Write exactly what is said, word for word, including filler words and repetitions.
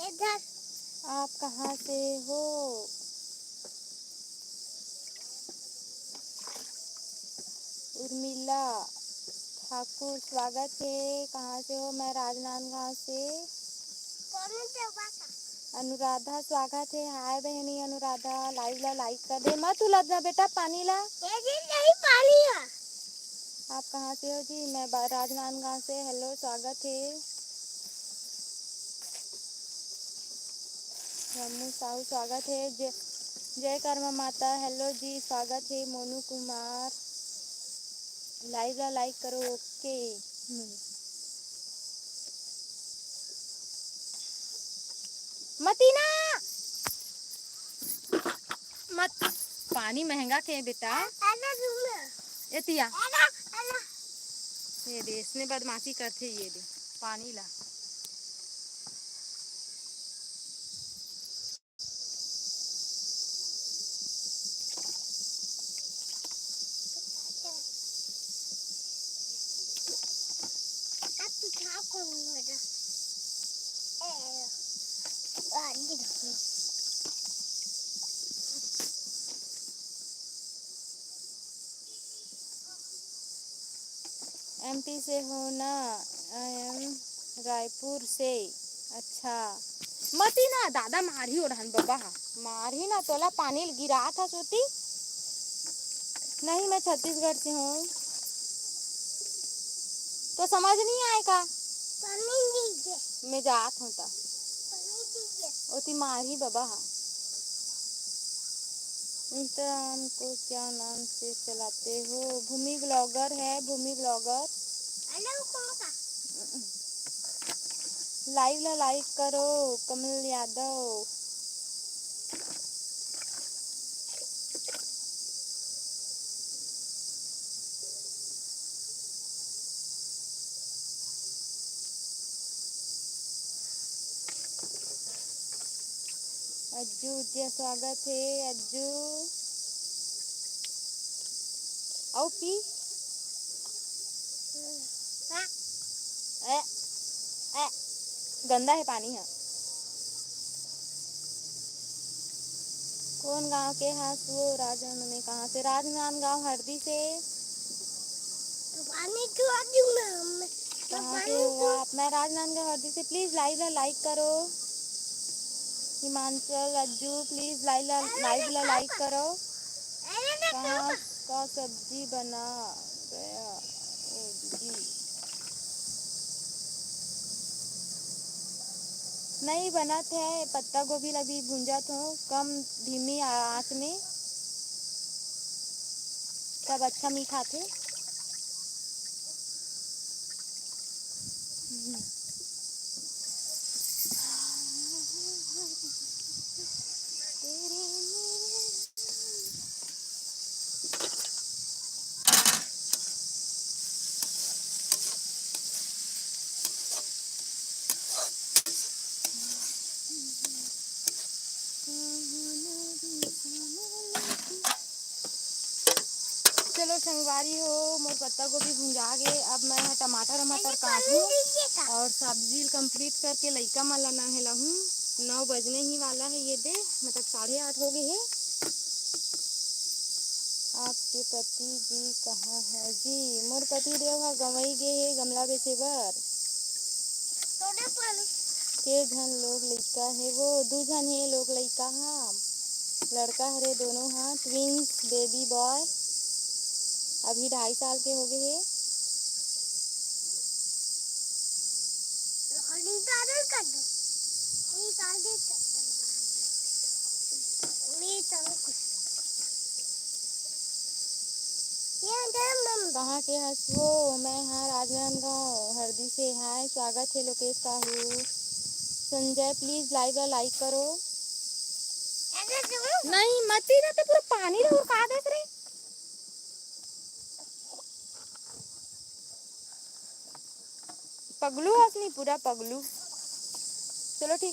इधर। आप कहाँ से हो? उर्मिला ठाकुर, स्वागत हे। कहाँ से हो? मैं राजनांदगांव से। कौन से बात? अनुराधा, स्वागत हे। हाय बहनी अनुराधा, live ला like कर दे। मत उलझ ना बेटा पानी ला। ये जी नहीं पानी है। आप कहाँ से हो जी? मैं बा-, राजनांदगांव से। Hello, स्वागत हे। रामू साहू, स्वागत हे। जय, जय कर्मा माता। Hello जी, स्वागत हे। मोनू कुमार, live ला like करो। OK। मती ना, मत, पानी महंगा के बेटा। एतिया। ये दे, इसने बदमाशी करथे, ये दे, पानी ला। एमपी से हो ना? I am रायपुर से। अच्छा, मती ना दादा, मारही ओढ़न बबा हा, मारही ना तोला, पानी गिरात हा सोती। नहीं, मैं छत्तीसगढ़ से हूँ। तो समझ नहीं आए का? मैं जात हूँ ता। ओती मारही बबा हा। Instagram को क्या नाम से चलाते हो? भूमि ब्लॉगर है, भूमि ब्लॉगर। Live ला like करो, कमल यादव। अज्जू, उज्जू, स्वागत हे अज्जू। अउ पी। ए, ए, गंदा हे पानी ह। कोन गांव के हस वो? राजनांदगांव से। राजनांदगांव हरदी से। पानी खिला दूं मैं, मैं कहाँ के हो आप? मैं राजनांदगांव हरदी से। Please live ला like करो। हिमांचल, अज्जू, please live ला, live ला like करो। कहाँ का सब्जी बना गया ओ दीदी? नहीं बनत है, पत्ता गोभी ला भी भूंजत हो कम धीमी आंच में, तब अच्छा मीठ आथे। चलो संगवारी हो, मोर पत्ता गोभी भुंजा गे। अब मैं ह टमाटर वमाटर काटहूँ और सब्जी complete करके लइका मन ला नहलाहूँ। नौ बजने ही वाला है, ये दे, मतलब साढ़े आठ हो गए है। आपके पति जी कहाँ है जी? मोर पति देव ह गंवई गे हे गमला बेचे बर। के झन लोग लइका हे वो? दू झन हे लोग लइका ह। लड़का हरे दोनों ह, twins baby boy, अभी ढाई साल के हो गए हे। कहाँ के हस वो? मैं ह राजनांदगांव हरदी से। हाय, स्वागत हे लोकेश साहू। संजय, please live ला like करो। नहीं, मती ना तो पूरा पानी ला उड़का देस रे। पगलू हस नहीं, पूरा पगलू। चलो ठीक है।